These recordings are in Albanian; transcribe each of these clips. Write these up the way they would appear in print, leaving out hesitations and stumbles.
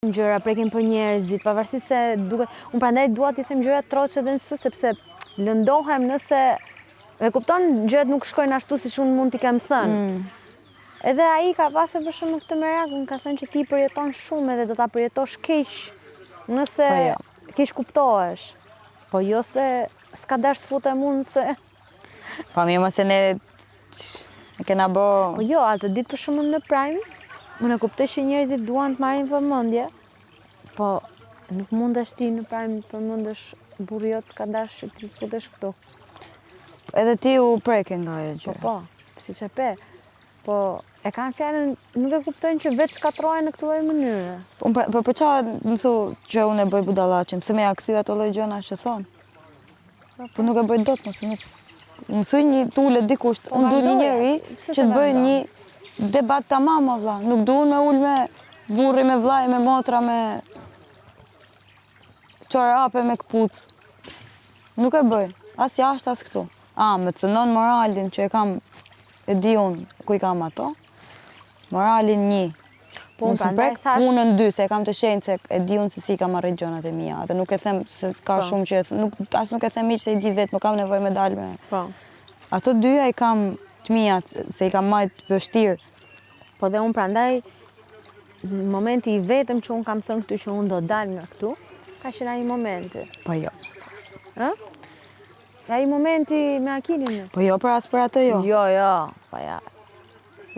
Gjëra, prekim për njerëzit, pavarësisht se duke... Unë prandaj dua t'i them gjërat troç edhe në sy, sepse lëndohem nëse... E kupton, gjërat nuk shkojnë ashtu siç unë mund t'i kem thënë. Mm. Edhe ai ka pasur për shembull këtë merak, më ka thënë që ti përjeton shumë edhe do ta përjetosh keq nëse po jo. keqkuptohesh. Po jo se s'ka dash të futem unë se... Po mirë mos e ne e kena bo... Po jo, atë ditë për shembull në Prime, unë e kuptoj që njerëzit duan të marrin vëmendje, po nuk mundesh ti në Prime të përmendësh burri jot s'ka dash që ti futesh këtu. Edhe ti u preke nga ajo gjë. Po po, siç e pe. Po e kanë fjalën, nuk e kuptojnë që vetë shkatërrohen në këtë lloj mënyre. Po po, po, po ça më thu që unë e bëj budallaqin, pse me ja kthy ato lloj gjëna që thonë? Po, po nuk e bëj dot, mos nuk. Më thuj një të ulet dikush, po, unë du një njeri që të bëj një debat tamam o vlla. Nuk du unë me ul me burri, me vllai, me motra, me çorape, me këpucë. Nuk e bëj, as jashtë, as këtu. A, më cënon moralin që e kam, e di unë ku i kam ato. Moralin një, Po unë prandaj thash punën dy, se e kam të shenjtë se e di unë se si i kam arrit gjërat e mia dhe nuk e them se ka po. shumë që e nuk as nuk e them hiç se i di vetë, nuk kam nevojë me dalë me. Po. Ato dyja i kam të mia se i kam majt vështirë. Po dhe unë prandaj momenti i vetëm që unë kam thënë këtu që unë do dal nga këtu, ka qenë ai momenti. Po jo. Ë? Ai momenti me Akilin. Po jo, për as për atë jo. Jo, jo, po ja.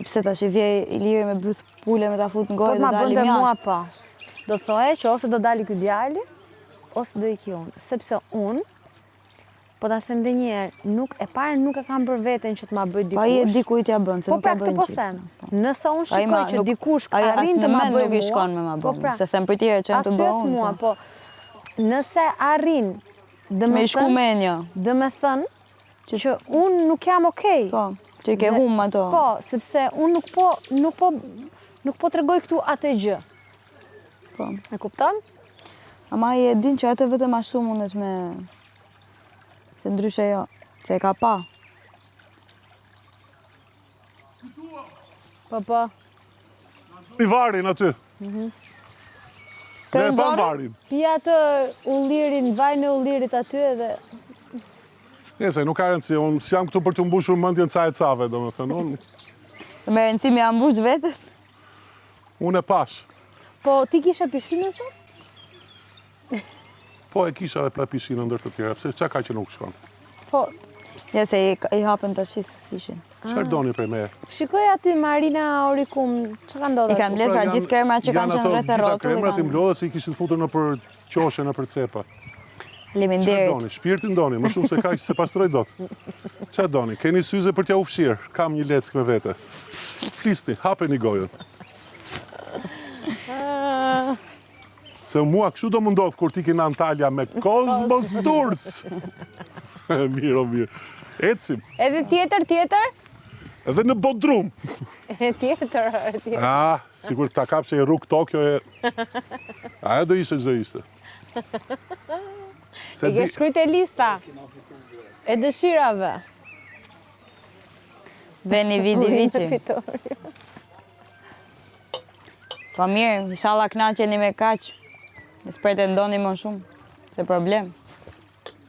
Pse tash i vje Iliri me byth pule me ta fut në gojë po, dhe dalim jashtë. Mua po. Do thoje që ose do dali ky djali, ose do iki unë. Sepse unë, po ta them dhe një herë, nuk e para nuk e kam për veten që të ma bëj dikush. Po ai e di kujt ja bën, se po nuk pra e bën. Po pra këtë po them. Po. Nëse unë shikoj që dikush arrin të ma bëj mua, nuk i shkon me ma bën. Po pra, se them për tjerë që janë të bëjnë. As mua, po. Nëse arrin Me i shku menja. Do me thënë, që unë nuk jam okej. Po, që i ke hum ato. Po, sepse unë nuk po, nuk po, nuk po tregoj këtu atë gjë. Po. E kupton? Ama i e din që atë vetëm ashtu mundet me... Se ndryshe jo, se e ka pa. Po, po. I varin aty. Mhm. Ne e pamë varin. Pi atë ullirin, vajin e ullirit aty edhe... Nese, nuk ka rëndësi, unë s'jam këtu për të mbushur mendjen ca e cave, domethënë, unë... Me rëndësi me ia mbush vetes? Unë e pash. Po, ti kishe pishinën sot? Po, e kisha dhe pra pishinën ndër të tjera, pse ça ka që nuk shkon? Po, Ja se i, i hapën tash si ishin. Çfarë doni prej meje? Shikoj aty Marina Orikum, çka ka ndodhur? I kanë mbledhur pra, gjithë kremrat që kanë qenë rreth e rrotull. Kremrat i mblodhën se i kishin futur nëpër qoshe, nëpër cepa. Faleminderit. Çfarë doni? Shpirtin doni, më shumë se kaq s'e pastroj dot. Çfarë doni? Keni syze për t'ja u fshirë? Kam një leckë me vete. Flisni, hapeni gojën. Se mua kështu do më ndodhë kur t'iki në Antalja me Cosmos Tours. Mirë, o mirë. Ecim. Edhe tjetër, tjetër? Edhe në Bodrum. E tjetër, e tjetër. Ah, sikur ta kapshe i rrugë Tokyo e... Ajo do ishte ç'do ishte. Se e ke shkruajt te lista. E dëshirave. Veni vidi vici. Po mirë, inshallah knaqeni me kaq. Dhe s'pretendoni më shumë, se problem.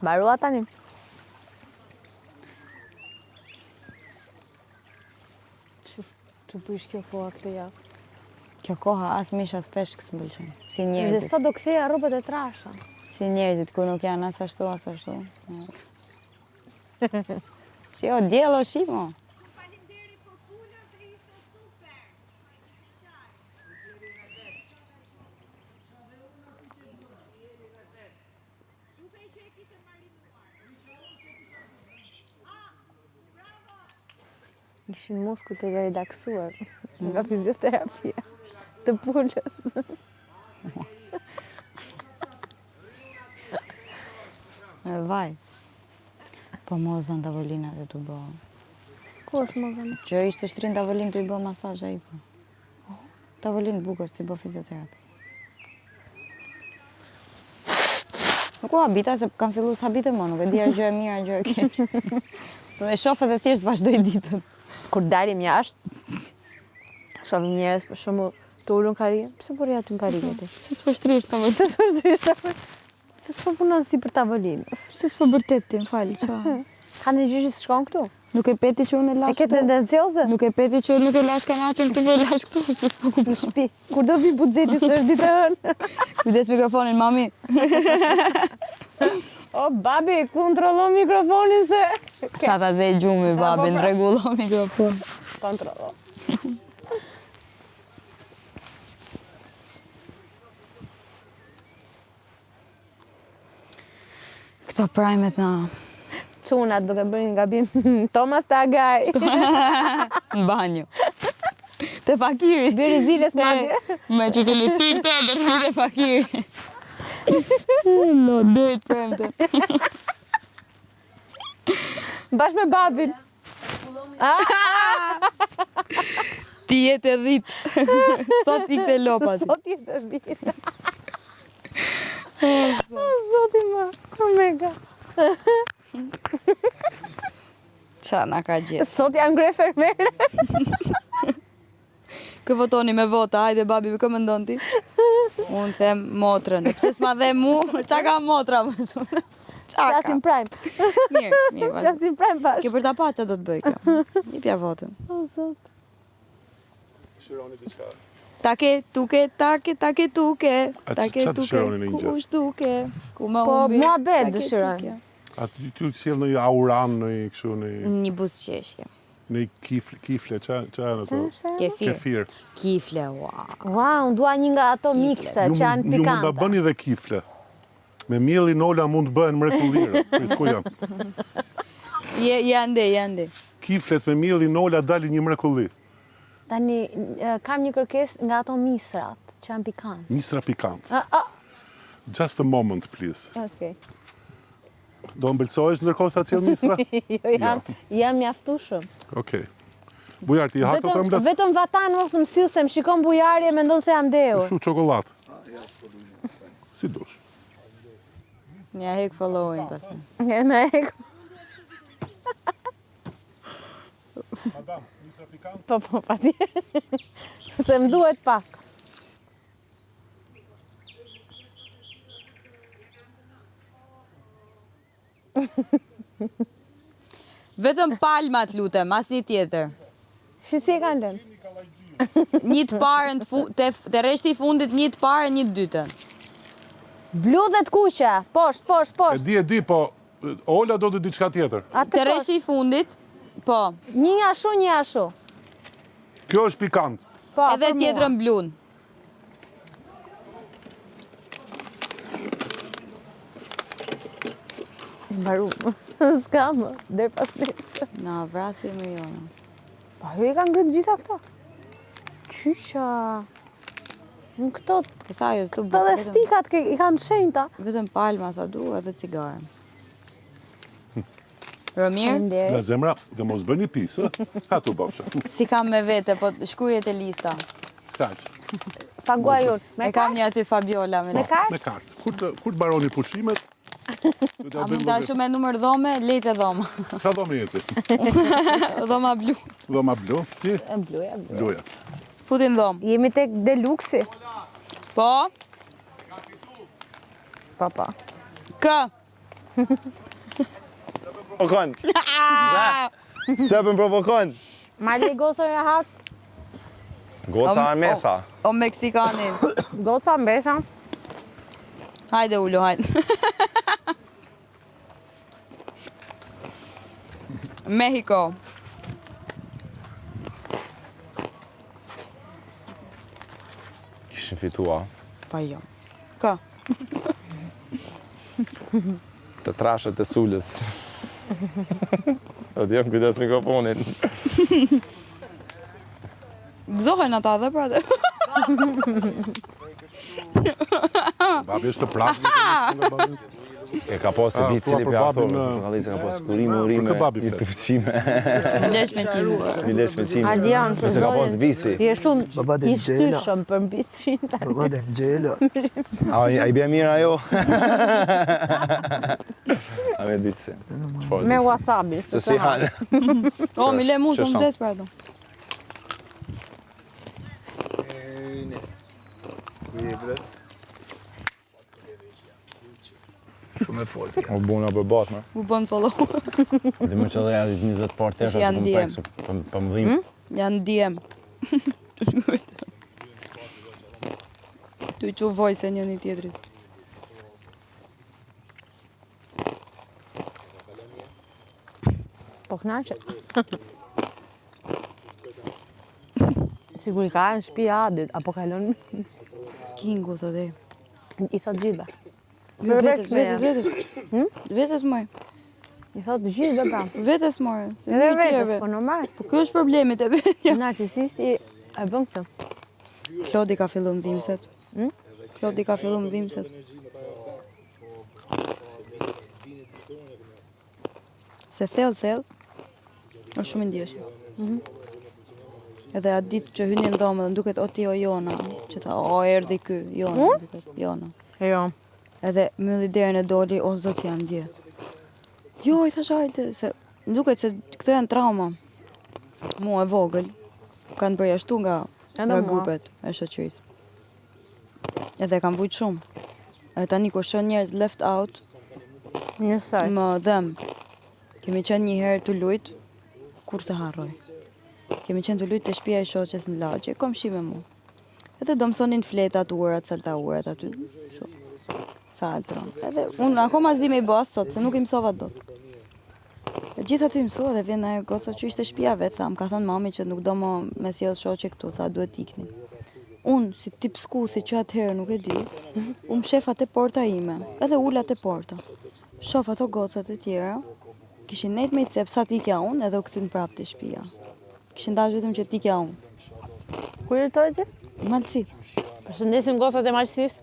Mbarua tani. Ç'u prish kjo koha këtë javë? Kjo koha as mish as peshk s'më pëlqen. Si njerëzit. Dhe sa do ktheja rrobat e trasha. Si njerëzit kur nuk janë as ashtu as ashtu. Si o diell o shi mo. Ishin muskujt e relaksuar nga fizioterapia të pulës. Me vaj. Po Moza në tavolinë aty të bë. Ku është Moza? Që ishte shtri në tavolinë të i bë masazh ai po. Tavolinë të bukës të i bë fizioterapi. Nuk u habita se kam fillu s'habitem më, nuk e di a gjë e mirë a gjë e keqe. Do e shoh edhe thjesht vazhdoj ditën. Kur dalim jashtë, shohim njerëz për shembull. Të ulun karrige? Pse po rri aty në karrige ti? Pse s'po shtrihesh të Pse s'po shtrihesh të Pse s'po punon sipër tavolinës? Pse s'po bërtet ti, më fal, ça? Ka një gjë që s'shkon këtu? Nuk e pe ti që unë e lash E ke tendencioze? Nuk e pe ti që nuk e lash kanaqen këtu, po e lash këtu, pse s'po kupton? Në shtëpi. Kur do vi buxheti se është ditë e hënë? Kujdes mikrofonin, mami. O, babi, kontrollo mikrofonin se... Sa ta zë gjumi, babi, në rregullo mikrofon. Kontrollo. Këto prajmet na... Çunat duke bërë një gabim. Thomas Tagaj. Në banjo. Te fakiri. Biri ziles madje. Me që të lësir të dhe te fakiri. Lo, dhe të premte. Bashkë me babin. Ti jetë e dhit. Sot i këte lopa ti. Sot jetë e dhit. O, zoti më. Omega. Qa na ka gjithë. Sot jam gre fermere. Kë votoni me vota, hajde babi, kë mendon ti? Unë them motrën. Pse s'ma dhe mu? Qa ka motra më shumë? Qa ka? Flasim prime. Mirë, mirë, vazhdo. Flasim prime bashkë. Ke për ta pa qa do të bëj kjo. Jepja votën. O, zot. Dëshironi diçka. Take, tuke, take, take, tuke. A Take, qa tuke, dëshironi në një ku gjë? u zhduke, ku më Po, humbi. muhabet take, dëshiroj. tuke. A ty ty të sjell në auran, në një kështu, në një Një buzëqeshje. në një kifle, kifle, qa, qa janë ato? Kefir. Kefir. Kifle, ua. Ua, unë dua një nga ato mikse Ju që janë mund- Ju mund ta pikante. bëni dhe kifle. Me miellin Ola mund të bëhen mrekullira. Prit, ku jam? Je, je ande, je ande. Kiflet me miellin Ola dalin një mrekulli. Tani, e, kam një kërkesë nga ato misrat që janë pikant. Misra pikant. Ah, ah, Just a moment, please. okej. Do ëmbëlsohesh ndërkohë sa sjell misra? Jo, jam, jam mjaftueshëm. Okej. Bujar, ti i ha këto Vetëm, ëmblat? vetëm vatan mos më sill se më shikon bujari e mendon se jam dehur. Shu çokollatë. Si dush. Një hek following pastaj. E na e Madam, misra pikant? Po, po, patje. Se më duhet pak. Vetëm palmat lutem, asnjë tjetër. Shi si e kanë lënë? Një të parën të fu, te, te rreshti i fundit, një të parën, një të dytën. Blu dhe të kuqe, poshtë, poshtë, E poshtë. di, e di, po Ola do të diçka tjetër. Atë Te poshtë. rreshti i fundit, po. Një ashtu, një ashtu. Kjo është pikant. Po, Edhe për mua. tjetrën blun. E mbaru. S'ka më, der pas nesër. Na vrasi më jona. Po, ajo i ka ngritë gjitha këto. Qyqa. Në këto, Po tha ajo, s'du këto bukë, dhe vetëm, stikat ke, i kanë të shenjta. vetëm palma tha du edhe cigare. Romir, Faleminderit. Nga zemra, dhe mos bëni pis, ë? Ha tu bofsha. si kam me vete, po shkrujet e lista. S'ka që. Paguaj unë. Me E kam kartë? një aty Fabiola me Me ne. kartë? Me kartë. Kur të, kur të mbaroni pushimet, do t'ja A bëjmë mund ta llogari. shumë me numër dhome, lejte dhoma. Qa dhome jeti? Dhoma blu. Dhoma blu, ti? E bluja, bluja. Bluja. Futin dhomë. Jemi tek deluksi. Po? Po, po. Kë? Provokon. Se për më provokon. Ma le gocën rehat, Goca e mesa. O Meksikani. goca mbesha. Hajde ulu, hajde. Mexico. Kishin fitua. Pa jo. Kë? Të trashët e sulës. Do të jem kujdes mikrofonin. Gëzohen ata dhe pra. Babi është të prapë. nga babi. E ka pas e Ah, di thua cili për për ato, babin, portokalli se ka pas urime, urime, Për kë babi një flet? të qime, Lesh me qime. një lesh me qime. Ardian, për Nëse ka pas zotin, visi. Je shumë Baba i Dengela. shtyshëm për mbi 100 tani. Baba Dengela. A, a i bje mirë ajo? A me ditë si. Çfarë Me di? wasabi. Se si hanë. O, mi le mu, Që se më shumë. des për ato. Shumë e fortë. U bona për bat, më. U bën follow. Dhe më qëllë janë 20 parë tesha, Janë se më DM. prek, se po po më dhim. Janë DM. Të shkruajt. Tu i qu voice njëni tjetrit. Po knaqe. Sigur i ka në shtëpi Adit, apo kalon Kingu, thot e. i thot gjithëve. Jo, Përveç vetes, meje. vetes, vetes. Hm? Vetes moj. I thot gjithëve pra. Vetes more. se Edhe mirë vetes, tjerëve. po normal. Po ky është problemi te vetja. Narcisisti e bën këtë. Klodi ka fillu më dhimset. Hm? Klodi ka fillu më dhimset. Se thellë thellë, është shumë i ndjeshëm. Mhm. Edhe atë ditë që hyni në dhomë dhe më duket o ti o Jona, që tha o erdhi ky, Jona, më duket, Jona. Jo. Edhe mylli derën e doli, o zot që jam ndje. Jo, i thash hajde, se më duket se këto janë trauma. Mua e vogël, kanë përjashtu nga, Edhe nga mua. grupet e shoqërisë. Edhe kam vujt shumë. Edhe tani kur shoh njerëz left out, Njësoj. më dhem. Kemi qenë një herë të lujt, kur se harroj. Kemi qenë të lujt te shtëpia e shoqes në lagje, komshi me mu. Edhe do mësonin fletat, urat, salta urat aty. Kështu. Tha Altron. Edhe unë akoma s'di me i bë as sot, se nuk i mësova dot. E gjithë aty mësua dhe vjen ajo goca që ishte shtëpia vet, tha, më ka thënë mami që nuk do më me sjell shoqe këtu, tha duhet t'ikni. Unë si tip skuthi që atëherë nuk e di, u mshefa te porta ime, edhe ula te porta. Shof ato gocat e tjera, kishin nejt me i cep sa t'ikja unë edhe u kthyn prapë te shtëpia. Kishin dashur vetëm që t'ikja unë. Ku jetoj ti? Malsi. Përshëndesim gocat e Malësisë.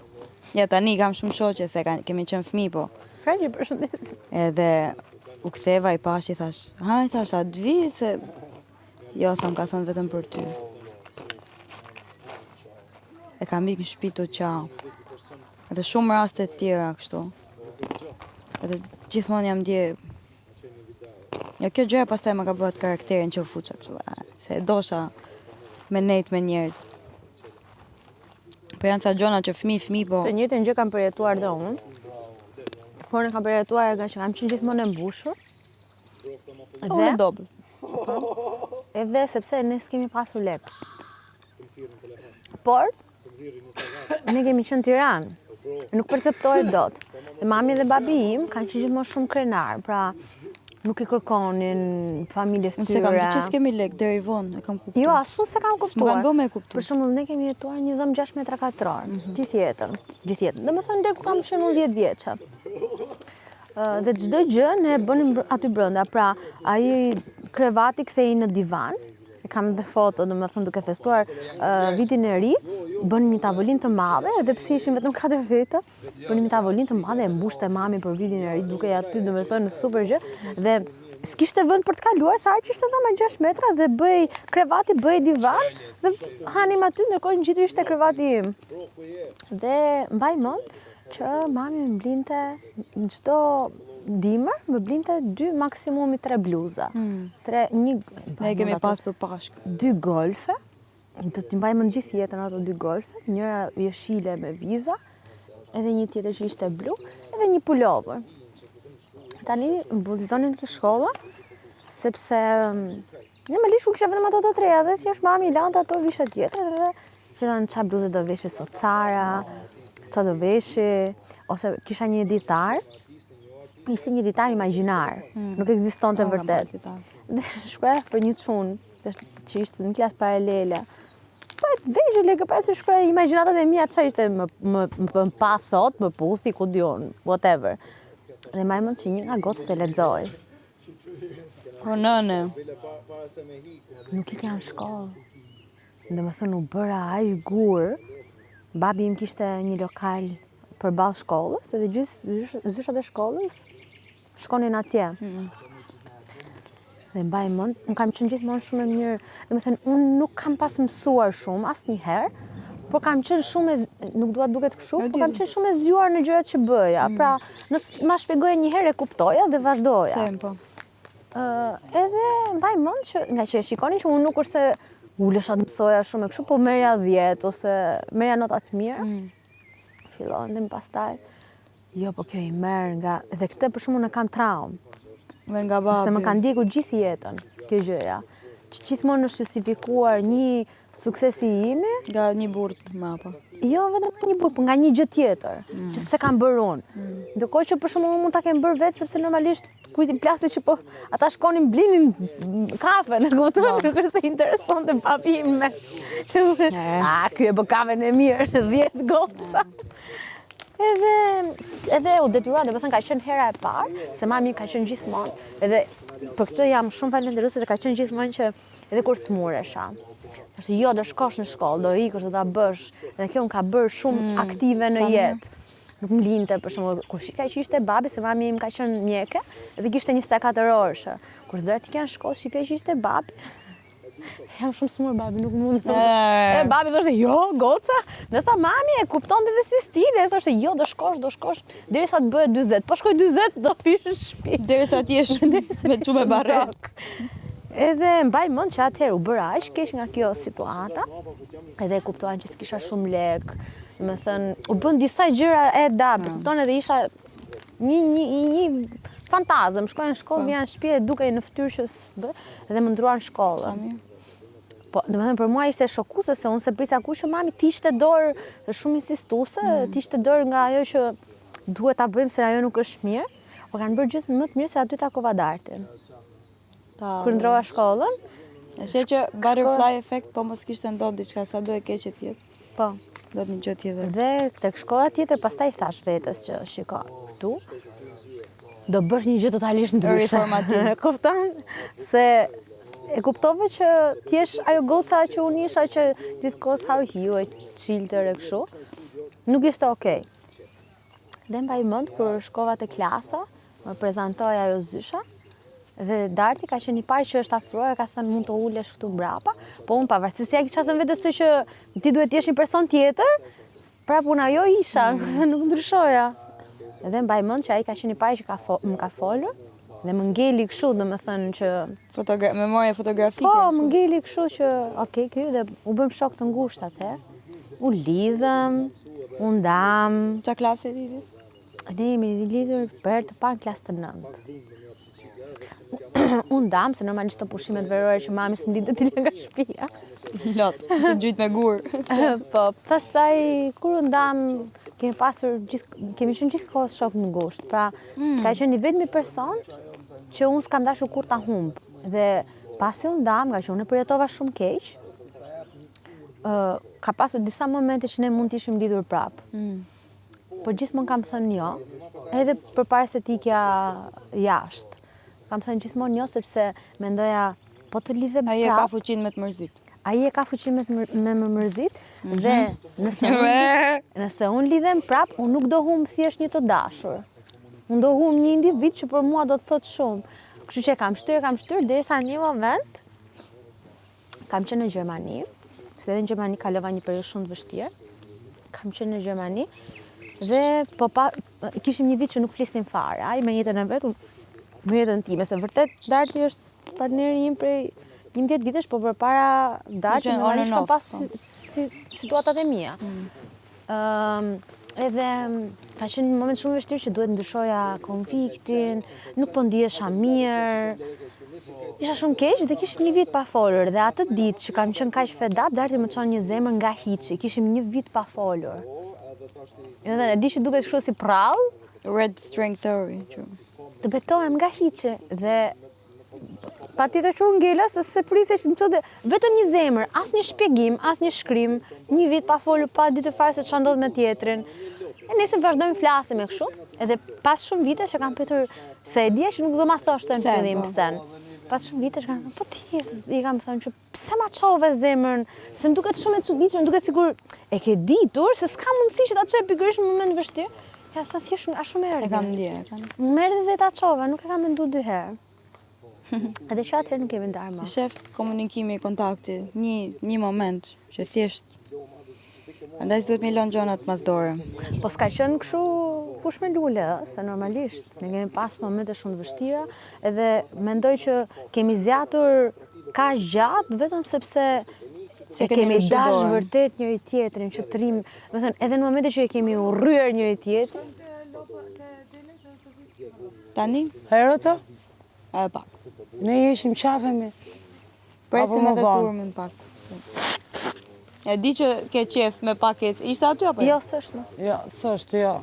Ja tani kam shumë shoqe se kanë, kemi qenë fëmijë po. S'ka gjë, përshëndesim. Edhe u ktheva i pash i thash, ha i thash, a të vi se jo, tha, më ka thënë vetëm për ty. E kam ikë në shtëpi të qa. Edhe shumë raste të tjera kështu. Edhe gjithmonë jam ndje Ja kjo gjëja pastaj më ka bërë atë karakterin që u fuqa kështu, a, se e dosha me nejt me njerëz. Po janë ca gjona që fëmijë, fëmijë, po Të njëjtën gjë kam përjetuar dhe unë. Por e kam përjetuar nga që kam qenë gjithmonë e mbushur. unë e dobët. Edhe sepse ne s'kemi pasur lek. Por ne kemi qenë në Tiranë. Nuk perceptohet dot. Dhe mami dhe babi im kanë qenë gjithmonë shumë krenar, pra nuk i kërkonin familjes Unë tyre. se kam ditë që s'kemi lek deri vonë, e kam kuptuar. Jo, as unë se kam S'më kuptuar. kanë bërë me e kuptu. Për shembull, ne kemi jetuar një dhomë 6 metra katror, gjithë jetën, gjithë jetën. Domethënë deri ku kam qenë unë 10 vjeçë. Ë, Dhe çdo gjë ne e bënim br- aty brenda. Pra, ai krevati kthehej në divan. E kam dhe foto, domethënë duke festuar ë, vitin e ri, bënim një tavolinë të madhe, edhe pse ishim vetëm 4 veta, bënim një tavolinë të madhe e mbushte mami për vitin e ri, duke aty domethënë super gjë dhe s'kishte vend për të kaluar, sa aq ishte dhoma 6 metra dhe bëj krevati, bëj divan dhe hanim aty ndërkohë ngjitur ishte krevati im. Dhe mbaj mend që mami më blinte në çdo dimër, më blinte dy maksimumi tre bluza. Tre një mbaj Ne e kemi mend ato pas për Pashkë. dy golfe, do t'i mbaj mend gjithë jetën ato dy golfe, njëra jeshile me viza, edhe një tjetër që ishte blu, edhe një pulovër. Tani më bullizonin te shkolla, sepse mm, normalisht unë kisha vetëm ato të treja dhe thjesht mami i lante ato visha tjetër dhe fillon ça bluze do veshi sot Sara, ça do veshi, ose kisha një ditar, ishte një ditar imagjinar, nuk ekzistonte Unë kam vërtet. pas ditar. Dhe shkruaja për një çun, dhe që ishte në klasë paralele. Po e vegjël e ke pasur shkruaj imagjinatat e mia çfarë ishte më më më, më pa sot, më puthi, ku di unë, whatever. Dhe mbaj mend që një nga gocat e lexoi. Po nëne. Nuk ikja në shkollë. Dhe më thënë, u bëra aq gur. Babi im kishte një lokal përballë shkollës, edhe gjithë zysh- zyshat e shkollës shkonin atje. Dhe mbaj mend, unë kam qenë gjithmonë shumë e mirë, domethënë unë nuk kam pas mësuar shumë asnjëherë, por kam qenë shumë e z- nuk dua të duket kështu, por kam qenë shumë e zgjuar në gjërat që bëja. Pra, nëse ma shpjegoje një herë e kuptoja dhe vazhdoja. Same, po. Ë, edhe mbaj mend që nga që e shikonin që unë nuk është se ulesha të mësoja shumë e kështu, po merja 10 ose merja nota të mira. Fillon dhe më pastaj. Jo, po kjo i merr nga... Dhe këtë për shembull unë kam traumë. Merr nga babi. Se më ka ndjekur gjithë jetën, kjo gjëja. Që gjithmonë është justifikuar një sukses i imi. Nga një burrë mrapa. Jo, vetëm nga një burrë, po nga një gjë tjetër, mm. që s'e kam bërë unë. Mm. Ndërkohë që për shembull unë mund ta kem bërë vetë, sepse normalisht kujt i plasi që po ata shkonin blinin kafe, në kupton, po. nuk është se interesonte babi im me. Që, a, ky e bën kafen e mirë, 10 goca. Edhe, edhe u detyrua, domethënë ka qenë hera e parë, se mami ka qenë gjithmonë, edhe për këtë jam shumë falënderuese se ka qenë gjithmonë që edhe kur smuresha. Thoshte, jo, do shkosh në shkollë, do ikësh, do ta bësh, edhe kjo më ka bërë shumë mm, aktive në jetë. Nuk më linte, për shembull, kur shihja që ishte babi, se mami im ka qenë mjeke, edhe kishte 24 orëshe. Kur s'doja të ikja në shkollë, shihja që ishte babi, Jam shumë smur, babi, nuk mund. E, babi thoshte, jo, goca. Ndërsa mami e kuptonte dhe si stil, e thoshte, jo, do shkosh, do shkosh, derisa të bëhet 40. Po shkoi 40, do vish në shtëpi. Derisa të jesh me çu me barre. Edhe mbaj mend që atëherë u bëra aq keq nga kjo situata, edhe e kuptuan që s'kisha shumë lek, domethënë, u bën disa gjëra e da, mm. kupton edhe isha një, një, një fantazëm, shkoja në shkollë, po. vija në shtëpi e dukej në fytyrë që s'bë, dhe më ndruan shkollën. Po, domethënë për mua ishte shokuese se unë s'e prisja kurrë që mami të hiqte dorë, është shumë insistuese, mm. të hiqte dorë nga ajo që duhet ta bëjmë se ajo nuk është mirë. Po kanë bërë gjithë më të mirë se aty takova Dartin. Ta... Kur ndrova shkollën. E sheh që butterfly effect, po mos kishte ndodhur diçka sado e keqe të jetë. Po. Do të një gjë tjetër. Dhe tek shkolla tjetër pastaj thash vetes që shiko, këtu do bësh një gjë totalisht ndryshe. Reformativ. Kupton se e kuptove që të jesh ajo goca që unë isha që gjithkohës hau hiu e çiltër e kështu. Nuk ishte okay. Dhe mbaj mend kur shkova te klasa, më prezantoi ajo zysha dhe Darti ka qenë i pari që është afruar e ka thënë mund të ulesh këtu mbrapa, po unë pavarësisht se ja kisha thënë vetes që ti duhet të jesh një person tjetër, prapë unë ajo isha, mm. nuk ndryshoja. Dhe mbaj mend që ai ka qenë i pari që ka fo, më ka folur dhe më ngeli kështu, domethënë që Fotogra memoria fotografike. Po, më ngeli kështu që, ok, ky dhe u bëmë shok të ngushtë atëherë. U lidhëm, u ndam. Ça klase jeni? Ne jemi lidhur për herë të parë në klasë të nëntë. U ndam, se normalisht të pushimet verore që mami s'më linte të dilja nga shtëpia. Lot, të gjujt me gur. po, pastaj kur u ndam, kemi pasur gjithë kemi qenë gjithë kohës shok të ngushtë. Pra, mm. ka qenë i vetmi person që unë s'kam dashur kurrë ta humb. Dhe pasi u ndam, nga që unë e përjetova shumë keq, ë ka pasur disa momente që ne mund të ishim lidhur prapë. Mm. Po gjithmonë kam thënë jo, edhe përpara se të ikja jashtë. Kam thënë gjithmonë jo sepse mendoja po të lidhem prapë. Ai e ka fuqinë me të mërzit. Ai e ka fuqinë me, të me më mërzit mm -hmm. dhe nëse unë, nëse unë lidhem prap, unë nuk do humb thjesht një të dashur. Unë do humb një individ që për mua do të thotë shumë. Kështu që e kam shtyrë, kam shtyrë derisa në një moment kam qenë në Gjermani, se edhe në Gjermani kalova një periudhë shumë të vështirë. Kam qenë në Gjermani dhe po pa kishim një vit që nuk flisnim fare, ai me jetën e vet, unë me jetën time, se vërtet Darti është partneri im prej 11 vitesh, po përpara Dartit normalisht kam pas po. si, situatat e mia. Mm. Ëm edhe ka qenë një moment shumë i vështirë që duhet ndryshoja konviktin, nuk po ndihesha mirë. Isha shumë keq dhe kishim një vit pa folur dhe atë ditë që kam qenë kaq fed up, Darti më çon një zemër nga hiçi. Kishim një vit pa folur. Edhe e di që duket kështu si prrallë. Red string theory, që. Të betohem nga hiçi dhe Patjetër që unë ngela se s'e prisja që të më çonte vetëm një zemër, asnjë shpjegim, asnjë shkrim, një vit pa folur, pa ditur fare se çfarë ndodh me tjetrin. E nesër vazhdojmë flasim e kështu, edhe pas shumë vitesh e kam pyetur se e dija që nuk do ma thoshte në fillim po. pse. Pas shumë vitesh kam thënë, po ti i kam thënë që pse ma çove zemrën, se më duket shumë e çuditshme, më duket sikur e ke ditur se s'ka mundësi që ta çoje pikërisht në moment të vështirë. Ja sa thjesht ashtu më erdhi. E kam ndjerë, e kam. Më erdhi dhe ta çova, nuk e kam menduar dy herë. Edhe që atëherë nuk jemi ndarë më. Shef komunikimi, kontakti, një një moment që thjesht Andaj s'duhet me i lënë gjanat mas dore. Po s'ka qenë kështu fushë me lule, ë, se normalisht ne kemi pas momente shumë të vështira, edhe mendoj që kemi zgjatur kaq gjatë vetëm sepse Se e kemi lëshu dash dorën. vërtet njëri tjetrin që të rrim, do thënë, edhe në momente që e kemi urryer njëri tjetrin. Tani? Herët ë? Edhe pak. Ne ishim qafemi. Presim Apo më edhe vonë. turmën pak. E di që ke qef me pak ecë. Ishte aty apo Jo, s'është më. Jo, s'është, jo.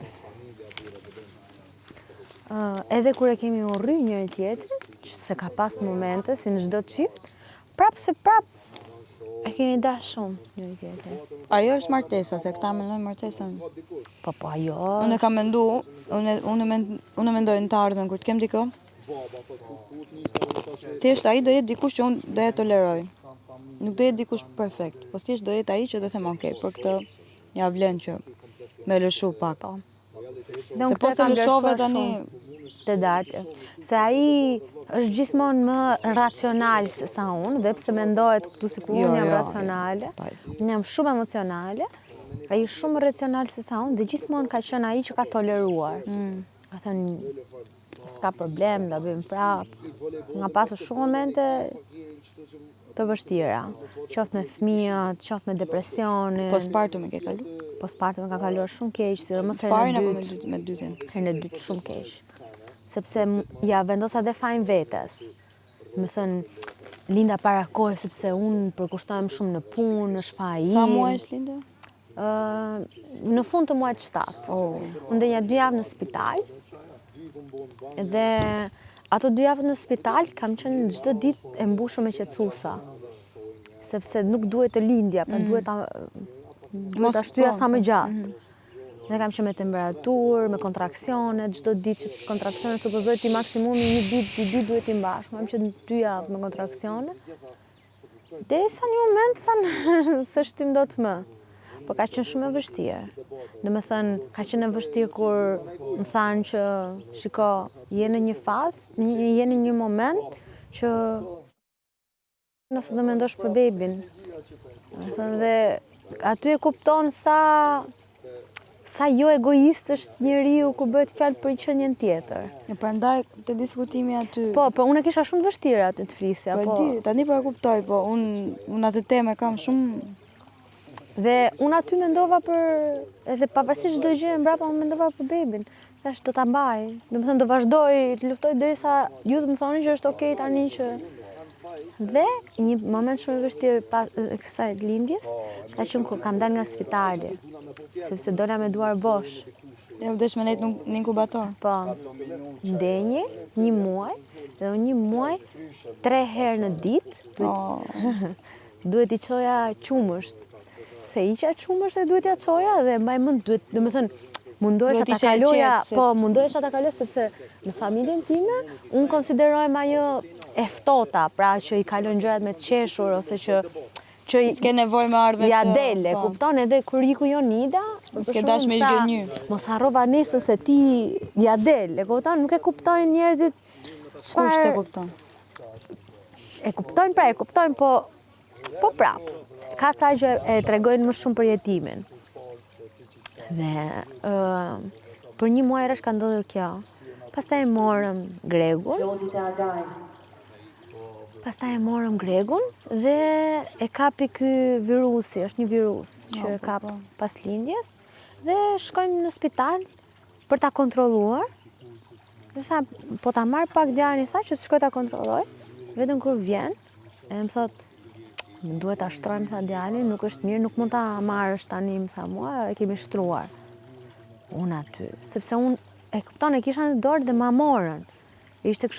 Ë, edhe kur e kemi urry njëri tjetrin, që se ka pas momente si në çdo çift, prapë se prapë e kemi dash shumë njëri tjetrin. Ajo është martesa, se këta mendojnë martesën. Po po ajo. Unë e kam mendu, unë unë mend, unë mendoj në të ardhmen kur të kem dikë. Thjesht ai do jetë dikush që unë do e toleroj. Nuk do jetë dikush perfekt, po thjesht do jetë ai që do them, "Ok, për këtë ja vlen që me lëshu pak." Po. Dhe unë Se këtë po e se kam lëshove vlerësuar tani, shumë te Darti. Se ai është gjithmonë më racional se sa unë, dhe pse mendohet këtu sikur Jo, unë jam jo, jo. racionale, Pa. unë jam shumë emocionale, ai është shumë racional se sa unë dhe gjithmonë ka qenë ai që ka toleruar. Mm. Ka thënë s'ka problem, do bëjmë prap. Nga pasur shumë momente të vështira, qoftë me fëmijët, qoftë me depresionin. Postpartum e ke kalu? Postpartum e ka kaluar shumë keq, sidomos herën e Parin apo me dytë. dytë, me dytin? Herën e dytë shumë keq. Sepse m- ja vendosa dhe fajin vetes. Më thënë, linda para kohe sepse unë përkushtohem shumë në punë, është faji Sa im. muaj është linda? Ë, në fund të muajit 7. Oh. Unë ndenja dy javë në spital. Dhe ato dy javë në spital kam qenë çdo ditë e mbushur me qetësuesa. Sepse nuk duhet të lindja, pra duhet ta duhet Mos ta shtyja po, sa më gjatë. Dhe kam qenë me temperaturë, me kontraksione, çdo ditë që kontraksione supozoj ti maksimumi një ditë, dy ditë duhet t'i mbash. Më kam qenë dy javë me kontraksione. Derisa një moment thanë se shtym dot më. Po ka qenë shumë e vështirë. Do me thënë, ka qenë e vështirë kur më thanë që, shiko, je në një fazë, një- je në një moment që nëse do mendosh për bebin. Do me thënë, dhe aty e kupton sa sa jo egoist është njeriu kur bëhet fjalë për qenien tjetër. E prandaj te diskutimi aty. Po, po unë e kisha shumë të vështirë aty të flisja, Po e po. di, tani po e kuptoj, po unë unë atë temë e kam shumë Dhe unë aty mendova për, edhe pavarësisht çdo gjë mbrapa, unë mendova për bebin. Thash do ta mbaj. Do të thënë do vazhdoj të luftoj derisa ju të më thoni që është okay tani që Dhe një moment shumë i vështirë pas kësaj lindjes ka qenë kur kam dalë nga spitali, sepse dola me duar bosh. E u desh me nejt në në inkubator. Po, ndenji një muaj, dhe unë një muaj, tre herë në ditë, duhet, Oh. duhet i çoja qumësht. Se iqa qumësht e duhet ja çoja dhe mbaj mend duhet, do me thënë, mundohesha Duhet ta ishe e kaloja, qetë, se- po mundohesha ta kaloj sepse në familjen time unë konsiderohem ajo e ftota, pra që i kalon gjërat me të qeshur ose që që i S'ke nevojë me ardhë me ja të- del, e po. kupton edhe kur iku Jonida, për S'ke shembull, dash me më tha, zhgënjy. Mos harrova nesër se ti ja del, e kupton? Nuk e kuptojnë njerëzit Kush se çfarë kupton? e kuptojnë pra, e kuptojnë, po po prap. Ka ca që e tregojnë më shumë për jetimin. Dhe ë për një muaj rresh ka ndodhur kjo. Pastaj e morëm Gregun. Pastaj e morëm Gregun dhe e kapi ky virusi, është një virus që e kap pas lindjes dhe shkojmë në spital për ta kontrolluar. Dhe tha, po ta marr pak djalin, tha që të shkoj ta kontrolloj. Vetëm kur vjen, e më thot, më duhet ta shtrojmë, tha djalin, nuk është mirë, nuk mund ta marrësh tani, më tha mua, e kemi shtruar. Unë aty, sepse unë e kupton, e kisha në dorë dhe ma morën. Ishte kështu.